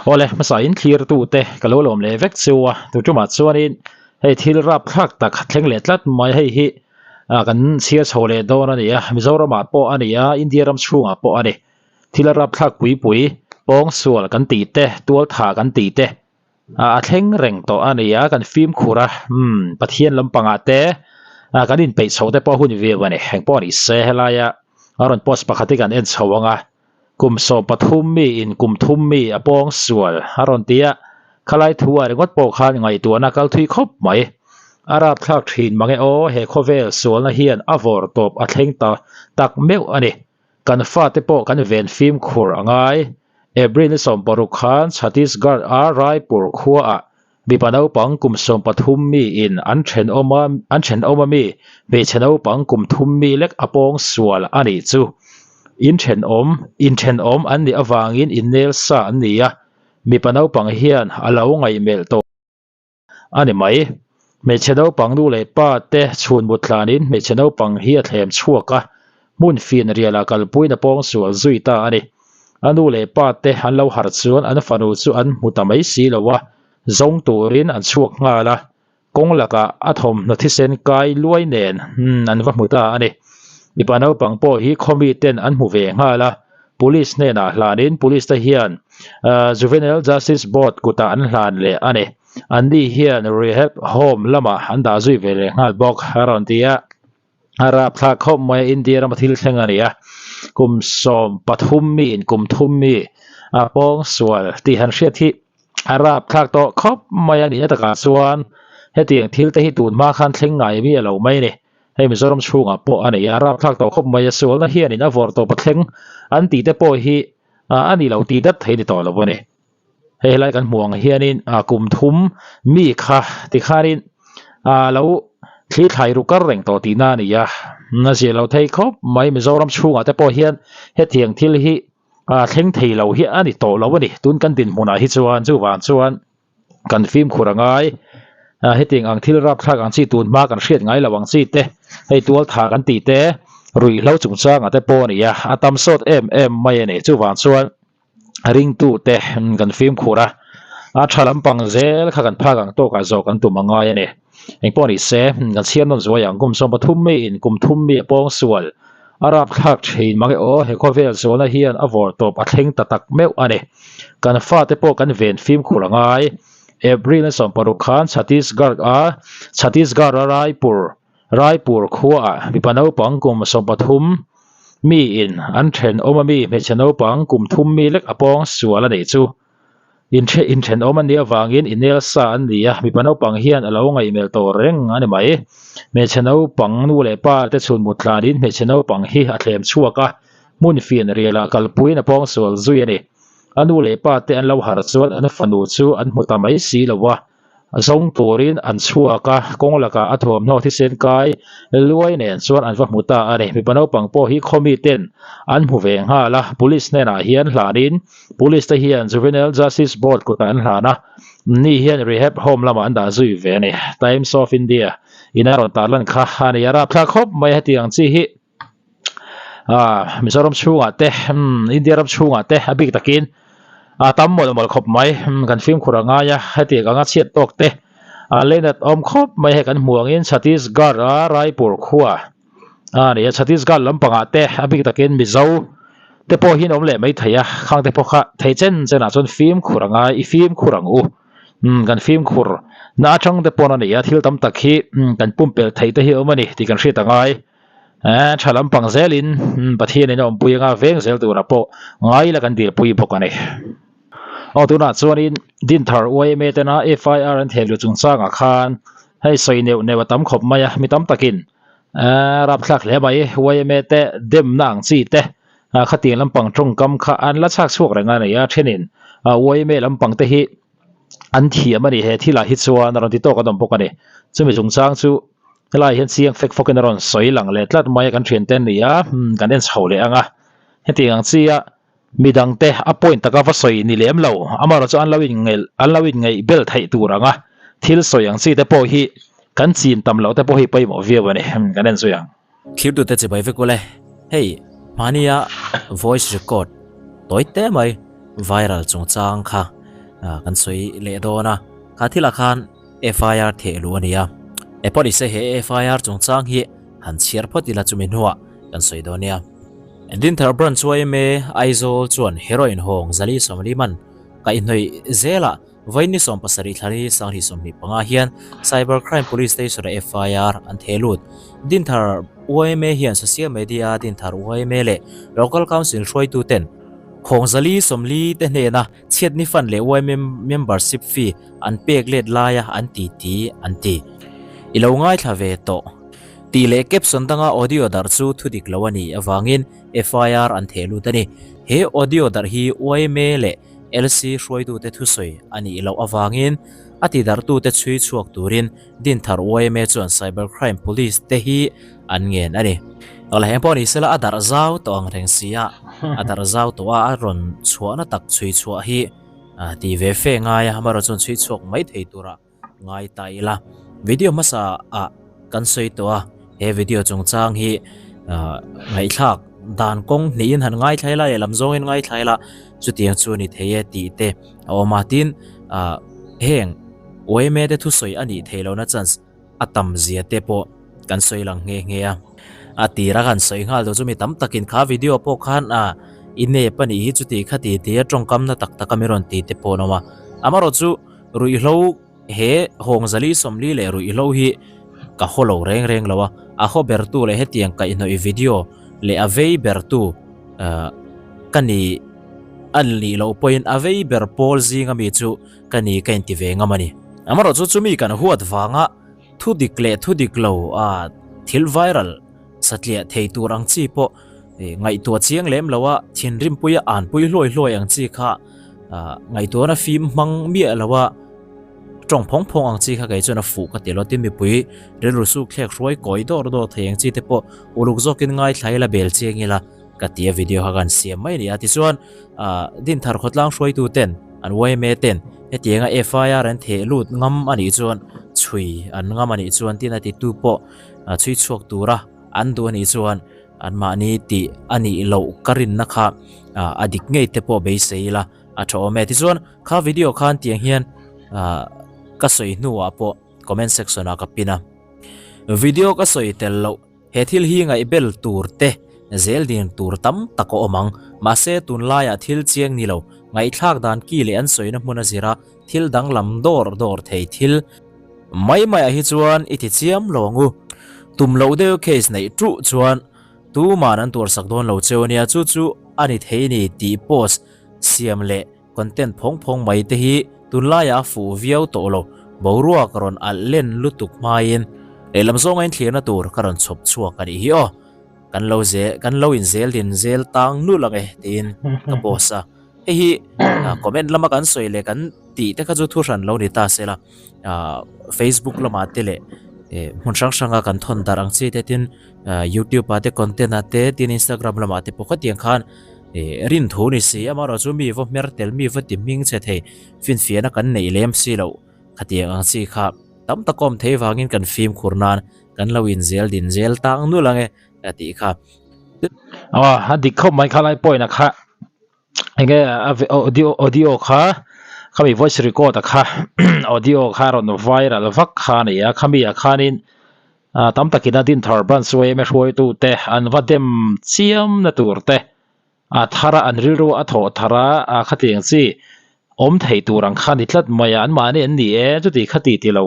Awle, hmasa in thlir tu te ka lo lawm leh vek chu a, tu tumah chuanin hei thil rapthlak tak thleng leh tlat mai hei hi kan chhiar chho leh dawn a ni a, Mizoramah pawh a ni a, India ram chhungah pawh a ni. Thil a rapthlak pui pui, pawngsual kan tih te, tualtha kan tih te a thleng reng tawh a ni a, kan fimkhur a, umm Pathian lampangah te kan inpeih chho te pawh hun viau a ni, engpawh ni se helaia a rawn post pakhat hi kan en chho ang a. Kum 13 mi in kum thum mi a pawng sual a rawn ti a, khalai thu ah ringawt pawh khan ngaihtuahna kal thui khawp mai. A rapthlak thin mange aw, he khawvel sualna hian a vawr tawp a thleng ta tak meuh a ni. Kan fate pawh kan ven fimkhur a ngai. April ni 16 khan Chhattisgarh a Raipur khua ah mipa naupang kum 13 mi in an thenawm a an thenawm a mi hmeichhe naupang kum thum mi lek a pawng sual a nih chu. In thenawm in thenawm an nih avangin innel sa an ni a, mipa naupang hian a lo ngaihmelh tawh. A ni mai. Hmeichhe naupang nu leh pa te chhun mut tlanin hmeichhe naupang hi a thlem chhuak a, hmun fin rialah kalpuiin a pawngsual zui ta a ni. A nu leh pa te an lo harh chuan an fanu chu an hmu ta mai si lo a, zawng turin an chhuak nghal a, kawng lakah a thawmhnaw thisen kai luai nen an va hmu ta a ni. Mipa naupang pawh hi khawmi ten an hmu ve nghal a, Police hnenah hlanin Police te hian Juvenile Justice Board kutah an hlan leh a ni. Anni hian Rehab Home lamah an dah zui ve leh nghal bawk a rawn ti a. A rapthlak khawp mai a, India rama thil thleng a ni a. Kum 13 mi in kum thum mi a pawngsual tih han hriat hi a rapthlak tawh khawp mai a nihna takah chuan hetiang thil te hi tun hma khan thleng ngai miah lo mai a ni. Hei Mizoram chhungah pawh a nei a, rapthlak tawh khawp mai a, sualna hianin a vawrh tawp a thleng an tih te pawh hi a ni lo tih dat thei ni tawh lo a ni. Hei helai kan hmuh ang hianin kum thum mi kha tikhanin lo thli thlai ru kar reng tawh tihna a ni a, a zir lo thei khawp mai Mizoram chhungah te pawh hian hetiang thil hi thleng thei lo hi a ni tawh lo a ni tun kan dinhmunah hi chuan chuvang chuan Kan fimkhur a ngai. Hetiang ang thil rapthlak ang chi tun hma kan hriat ngai lo ang chi te, hei tualtha kan tih te, ruihhlo chungchangah te pawh a ni a, a tam sawt em em mai a ni. Chuvang chuan ringtu te kan fimkhur a, a tha lampang zel kha kan phak ang tawkah zawh kan tum a ngai a ni. Engpawh ni se, kan chhiar nawn zuai ang. Kum 13 mi in kum thum mi a pawngsual a rapthlak thin mange aw, he khawvel sualna hian a vawr tawp a thleng ta tak meuh a ni. Kan fate pawh kan ven fimkhur a ngai. April a 16 khan Chhattisgarh a Chhattisgarh a Raipur Raipur khuaah mipa naupang kum 13 mi in an thenawm a mi hmeichhe naupang kum thum mi lek a pawng sual a nih chu. Inhre inthenawm an nih avangin inel sa an ni a, mipa naupang hian a lo ngaihmelh tawh reng a ni mai. Hmeichhe naupang nu leh pa te chhun mut tlanin hmeichhe naupang hi a thlem chhuak a, hmun fian rialah kalpuiin a pawngsual zui a ni. A nu leh pa te an lo harh chuan an fanu chu an hmu ta mai si lo a. Zawng turin an chhuak a, kawng lakah a thuamhnaw thisen kai luai nen chuan an va hmu ta a ni. Mipa naupang pawh hi khawmi ten an hmu ve nghal a, Police hnenah hian hlanin Police te hian Juvenile Justice Board kutah an hlan a, ni hian Rehab Home lamah an dah zui ve a ni. Times of India in a rawn tarlan kha a ni. A rapthlak khawp mai heti ang chi hi. Mizoram chhungah te India ram chhungah te a bik takin a tam mawlh mawlh khawp mai kan fimkhur a ngai a hetiang anga chhiat tawk te a leinat awm khawp mai hei kan hmu angin Chhattisgarh a Raipur khua a ni a Chhattisgarh lampangah te a bik takin Mizo te pawh hi an awm leh mai thei a khang te pawh kha thei chen chenah chuan fimkhur a ngai i fimkhur ang u kan fimkhur na atang te pawn a ni a thil tam tak hi kan pumpelh theih te hi a awm a ni tih kan hriat a ngai. Eh, tha lampang zelin Pathianin a awmpui anga veng zel tura pawh ngai ila kan dilpui bawk a ni. Aw tunah chuanin Dinthar YMA tena FIR an thehluh chungchangah khan hei sawi neuh neuh a tam khawp mai a, mi tam takin eh rapthlak hle mai YMA te demna ang chi te khatiang lampang tawngkam kha an la chhak chhuak reng a ni a, thenin YMA lampang te hi an thiam a ni he thilah hi chuan a rawn ti tawk an awm bawk a ni. Chumi chungchang chu Helai hian chiang fek fawkin a rawn sawi lang leh tlat mai a kan thiante an ni a, kan en chho leh ang a. Hetiang ang chia midangte a point taka va sawi ni lem lo, amaherawhchu an lo inngeih an lo inngeih bel theih tur ang a, thil sawi ang chi te pawh hi kan chin tam loh te pawh hi pawimawh viau a ni, kan en zui ang. Thirtute chibai vek ule, hei hmania voice record tawi te mai viral chungchang kha. kan sawi leh dawn a, kha thilah khan FIR theh luh a ni a. E pawh nise he FIR chungchang hi han chhiar phawt ila chumi hnuah kan sawi dawn nia. Dinthar Branch yma Aizawl chuan heroin hawng Zali 40 man kaihhnawih zelah Vawiin ni 70 thla ni sanghnih 25 hian Cyber Crime Police Station-a FIR an theh lut. Dinthar yma hian social media-a Dinthar yma leh Local Council hruaituten Khawng Zali 40 te hnena chhiatni fund leh yma membership fee an pek let laia an ti ti an ti. I lo ngaithla ve tawh. Tih leh caption danga audio darh chu thudik lo a nih avangin FIR an theh lut a ni. He audio darh hi yma leh LC hruaitute thusawi a nih loh avangin a tidarhtute chhui chhuak turin Dinthar yma chuan Cyber Crime Police te hi an ngen a ni. Awle heng pawh ni sela a darh zau tawh ang reng si a, a darh zau tawh a, a rawn chhuahna tak chhui chhuah hi tih ve fe ngai a, amaherawhchu chuan chhui chhuak mai thei tura Ngai ta ila. Video hmasa ah kan sawi tawh a, he video chungchang hi ngaihthlak dan kawng hnihin han ngaithla ila lehlam zawngin ngaithla ila chutiang chu a ni thei e tih te a awm a. Tin, heng yma te thusawi a nih theih lohna chance a tam zia te pawh kan sawi lang nghe nghe a. A tira kan sawi nghal tawh chu mi tam takin kha video pawh khan i nep a nih hi chuti khati tia tawngkamna tak taka mi rawn ti te pawh an awm a. Amaherawhchu. Ruihhlo he hawng zali 40 leh ruihhlo hi ka haw lo reng reng lo a, a haw bertu leh hetiang kaihhnawih video leh a vei bertu ka ni a nih loh pawhin a vei ber pawl zinga mi chu ka ni ka inti ve ngam a ni. Amaherawh chu chumi kan huat vanga thu dik leh thu dik lo a thil viral satliah thei tur ang chi pawh ngaihtuah chiang lem lo a, thinrimpuia anpui hluai hluai ang chi kha ngaihtuahna fim hmang miah lo a, tawng phawng phawng ang chi kha kei chuan a fuh ka ti lo. Tin mipui rilru suk thlek hruai kawi dawr dawr thei ang chi te pawh uluk zawkin ngaithla ila bel chiang ila ka ti a, video kha kan siam mai a ni a. Tichuan Dinthar khawtlang hruaitu ten an yma ten hetianga FIR an theh lut ngam a nih chuan chhui an ngam a nih chuan tin a titu pawh chhui chhuak tura an duh a nih chuan anmahni tih a nih loh ka rinna kha a dik ngei te pawh beisei ila a tha awm e. Tichuan kha video khan tiang hian ka sawi hnuah pawh comment section ah ka pin a. Video ka sawi tel loh he thil hi ngaihbel tur te zel din tur tam tak a awm ang. Mahse tunlaiah thil chiang ni lo ngaihthlak dan ki leh an sawina hmun a zira thil danglam dawr dawr thei thil Mai maiah hi chuan i ti chiam lo ang u. Tum loh deuh case neih tuh chuan tuman an tuarsak dawn lo cheu ania, chu chu a ni thei ni tih post siam leh content phawng phawng mai te hi tunlaiah a fuh viau tawh lo. Boruak rawn alh len lutuk hmain lehlam zawnga inthlirna tur ka rawn chhawp chhuak a nih hi aw. Kan lo zel kan lo inzel din zel tang nulh ang e tiin ka post a. Hei hi comment lama kan sawi leh kan tih te kha chu thu hran lo ni ta se la Facebook lamah te leh hmun hrang hranga kan thawn darh ang chi te tin YouTube ah te content ah te tin Instagram lamah te pawh khatiang khan rin thu ni si amaherawh chu mi va hmer tel mi va ti hming che thei finfiahna kan neih lem si loh khatiang ang chi kha tam tak awm thei vangin kan fimkhur nan kan lo inzel din zel tang nulh ang e a tih kha. A dik khawp mai kha lai point ah kha. Enge a audio audio kha khami voice record a kha audio kha rawn viral vak kha a ni a khami ah khanin ah tam takin a Dinthar branch yma hruaitu te an va dem chiam na tur te a thar a an rilru a thawh thar a ah khatiang chi awm thei tur ang kha a ni tlat mai a anmahni an ni e chuti khati ti lo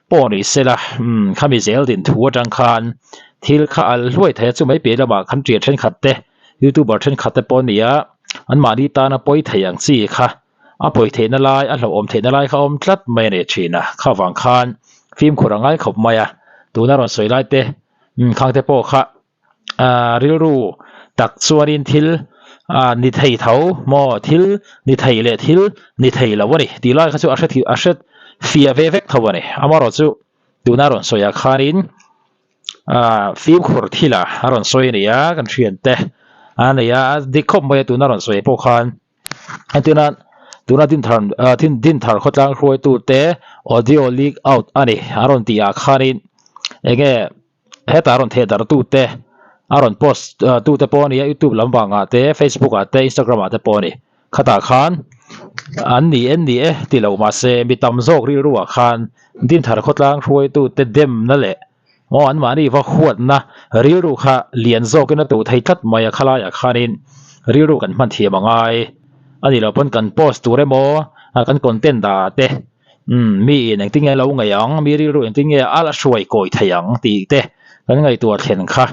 pawh ni sela umm khami zel din thu atang khan thil kha alh hluai thei a chumai piah lamah khan ṭian thenkhat te. Youtuber thenkhat te pawh a ni a, anmahni tana pawi thei ang chi kha a pawi theihna lai, a hlauhawm theihna lai kha a awm tlat mai a ni thin a, kha vang khan fimkhur a ngai khawp mai a, tuna rawn sawi lai te khang te pawh kha ah rilru tak chuanin thil ah ni thei tho maw thil ni thei leh thil ni thei lo a ni tih lai kha chu a hre a hre fiah ve vek tho a ni, amaherawhchu tuna rawn sawiah khanin. Ah fimkhur thil a a rawn sawi a ni a kan thian te a nei a dik khawp mai a tuna rawn sawi pawh khan entirna tuna dinthar ah dinthar khawtlang hruaitu te audio leak out a ni a rawn tih ah khanin enge hetah rawn theh darh tu te a rawn post tu te pawh a ni a youtube lampangah te facebook ah te instagram ah te pawh a ni khatah khan. An ni e ni e ti lo mahse mi tam zawk rilruah khan Dinthar khawtlang hruaitute demna leh Aw anmahni va huatna rilru kha lian zawkin a tuh thei tlat mai a khalaiah khanin rilru kan hman thiam a ngai a nih loh pawn kan post tur emaw kan content dah te umm miin engtin nge a lo ngaih ang mi rilru engtin nge a la hruai kawi thei ang tih te kan ngaihtuah thlen kha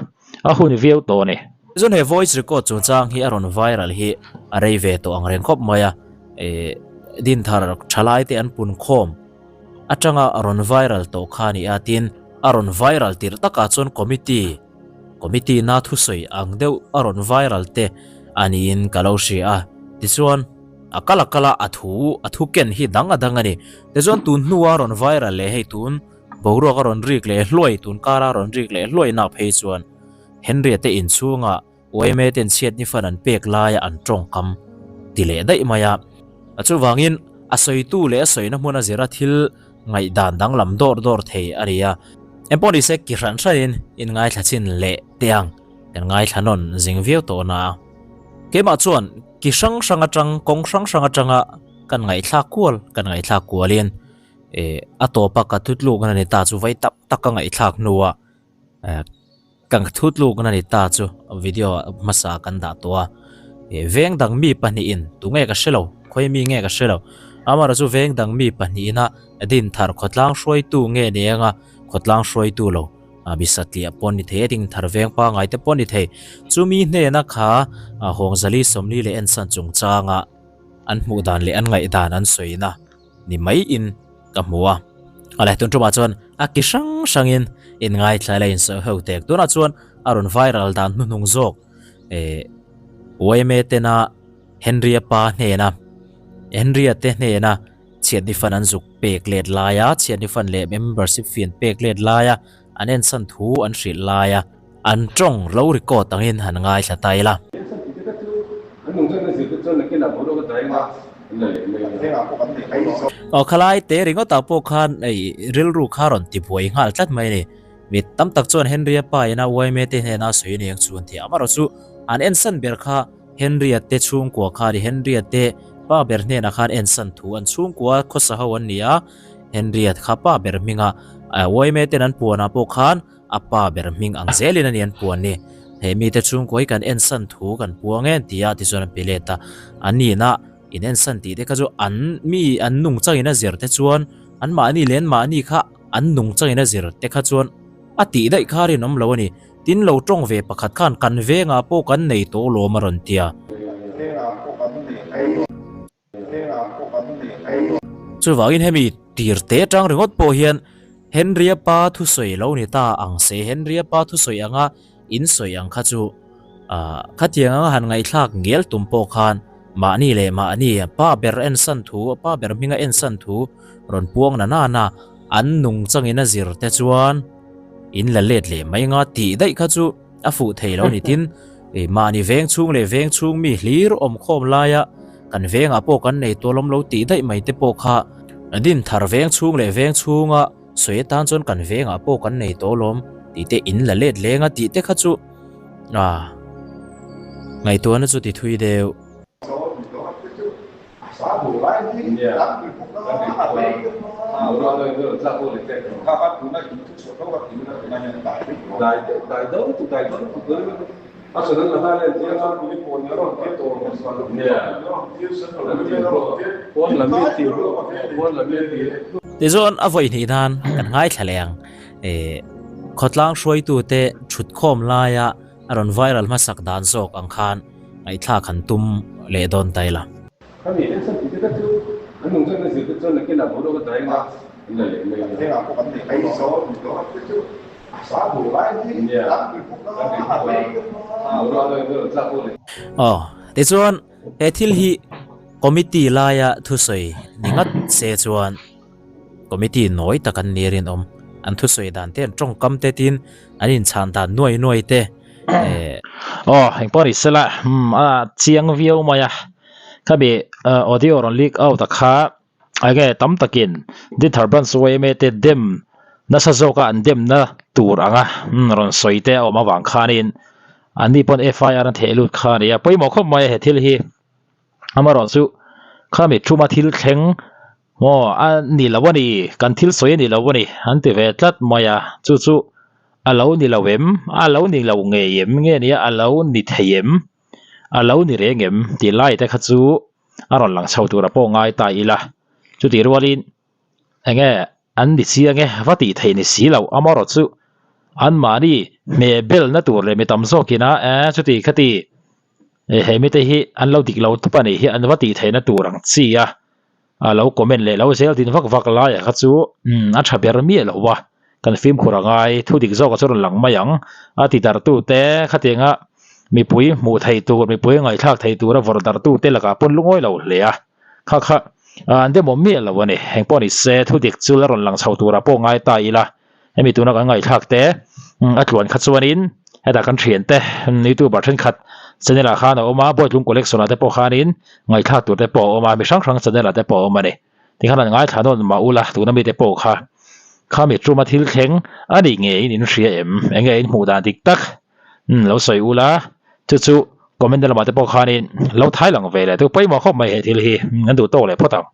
a hun viau tawh a ni. Chuan he voice record chungchang hi a rawn viral hi a rei ve tawh ang reng khawp mai a, eh Dinthar thalai te an pun khawm. Atanga a rawn viral tawh kha a ni a, tin a rawn viral tirh takah chuan committee, committee na thusawi ang deuh a rawn viral te a niin ka lo hria a, tichuan a kal a kal a, a thu a thu ken hi dang a dang a ni, tichuan tun hnua a rawn viral leh hei tun boruak a rawn rik leh hluai tun kara a rawn rik leh hluai nak phei chuan Henry-a te inchhungah Uaime ten chhiat ni fan an pek laia an tawngkam ti leh daih mai a. Chuvangin a sawitu leh a sawina hmun a zira thil ngaihdan danglam dawr dawr thei a ni a. Engpawh nise ki hran hranin in ngaithla chin leh teh ang, kan ngaithla nawn zing viau tawh na a. Keimah chuan ki hrang hrang atang kawng hrang hrang atanga kan ngaihthlak kual kan ngaihthlak kualin a tawpa ka thutlukna ni ta chu vai tak tak ka ngaihthlak hnuah Kan thutlukna ni ta chu video hmasa kan dah tawh a, veng dang mi pahnihin tunge ka hre lo, khawi mi nge ka hre lo, amaherawh chu veng dang mi pahnihin a Dinthar khawtlang hruaitu nge ni anga khawtlang hruaitu lo mi satliah pawh ni thei a, Dinthar veng pangngai te pawh ni thei, chumi hnena kha Hawngzali Sawmli leh Ensan chungchanga an hmuh dan leh an ngaihdan an sawina. ni mai in ka hmu a. Awle tun tumah chuan a ki hrang hrang in in ngaithla ila in sawi ho tek. Tunah chuan a rawn viral dan hnuhnung zawk eh yma tena Henry-a pa hnena Henry-a te hnena chhiatni fan an zuk pek let laia chhiatni fan leh membership fee an pek let laia an ensan thu an hrilh laia An tawng lo record angin han ngaithla ta ila. Aw khalai te ringawtah pawh khan ei rilru kha rawn ti buai nghal tlat mai a ni. Mi tam tak chuan Henry-a pa ina yma te hnena sawi aniang chu an ti a. Amaherawhchu an ensan ber kha Henry-a te chhungkua kha a ni. Henry-a te pa ber hnenah khan ensan thu an chhungkua khawsa ho an ni a. Henry-a kha pa ber hminga yma ten an puanah pawh khan A pa ber hming ang zelin a ni an puan ni. He mite chhungkaw hi kan ensan thu kan puang em ti a tichuan an pe let a. An nihna in ensan tih te kha chu an mi an nungchangin a zir te chuan an mahni leh an mahni kha an nungchangin a zir te kha chuan a tih daih kha rinawm lo a ni. Tin lo tawng ve pakhat khan kan vengah pawh kan nei tawh lawm a rawn ti a. Chuvangin hemi tir te atang ringawt pawh hian Henry-a pa thusawi lo ni ta ang se, Henry-a pa thusawi anga in sawi ang kha chu ah khatiang anga han ngaihthlak ngial tum pawh khan mahni leh mahni pa ber ensan thu, pa ber hminga ensan thu rawn puang na nana an nungchangin a zir te chuan in la let leh mai anga tih daih kha chu A fuh thei lo ni tin, mahni veng chhung leh veng chhung mi hlir awm khawm laia kan vengah pawh kan nei tual awm lo tih daih mai te pawh kha Dinthar veng chhung leh veng chhunga sawi atan chuan kan vengah pawh kan nei tawh lawm tih te in la let leng a tih te kha chu ngaihtuahna chu ti thui deuh. Tichuan a vawi hnih nan kan ngaithla leh ang. Khawtlang hruaitute thutkhawm laia A rawn viral hmasak dan zawk ang khan ngaihthlak han tum leh dawn ta ila. Khami ensan tih te kha chu an nung chuan an zir te chuan nakinah boruak a dai anga an la leh mai anga. Aw, tichuan he thil hi committee laia thusawi ni ngat se chuan Committee nawi tak an ni rinawm. An thusawi dan te, an tawngkam te tin an inchhan dan nuai nuai te eh. Aw, engpawh ni sela, umm a chiang viau mai a. Khami audio rawn leak out a kha enge tam takin Dithar Branch yma te dem nasa zawka an demna tur anga rawn sawi te a awm avang khanin anni pawn FIR an theh lut kha a ni a. Pawimawh khawp mai a he thil hi. Amaherawhchu. Khami thuma thil thleng maw a ni lo a ni, kan thil sawi a ni lo a ni an ti ve tlat mai a, chu chu a lo ni lo em, a lo ni lo ngei em nge nia a lo ni thei em, a lo ni reng em tih lai te kha chu a rawn lang chho tur a pawh ngai ta ila. Chutih rualin eng nge an ni chiang e va tih theih ni si loh amaherawh chu anmahni hmeh belna tur leh mi tam zawkin a e chuti khati he mite hi an lo dik lo tawp a nih hi an va tih theihna tur ang chi a a lo comment leh lo zel din vak vak lai ah kha chu a tha ber miah lo a kan fimkhur a ngai thu dik zawk ah chuan rawn lang mai ang a ti darh tu te khatianga mipui hmuh theih tur mipui ngaihthlak theih tur a vawrh darh tu te lakah pawn lungawi lo hle a. Kha kha an demawm miah lo a ni. Eng pawh ni se thu dik chu la rawn lang chho turah pawh ngai ta ila. Hemi tuna kan ngaihthlak te a tluan kha chuanin hetah kan thiante youtuber thenkhat channel ah khan a awm a, Bawitlung collection ah te pawh khanin ngaihthlak tur te pawh a awm a, mi hrang hrang channel ah te pawh a awm a ni. Tikhan an ngaithla nawn mah ula tuna mite pawh kha khami tuma thil thleng a nih ngeiin in hria em? Enge in hmuh dan dik tak? Umm lo sawi ula chu chu comment na lamah te pawh khanin lo thai lang ve leh tu pawimawh khawp mai he thil hi an duh tawk leh phawt ang.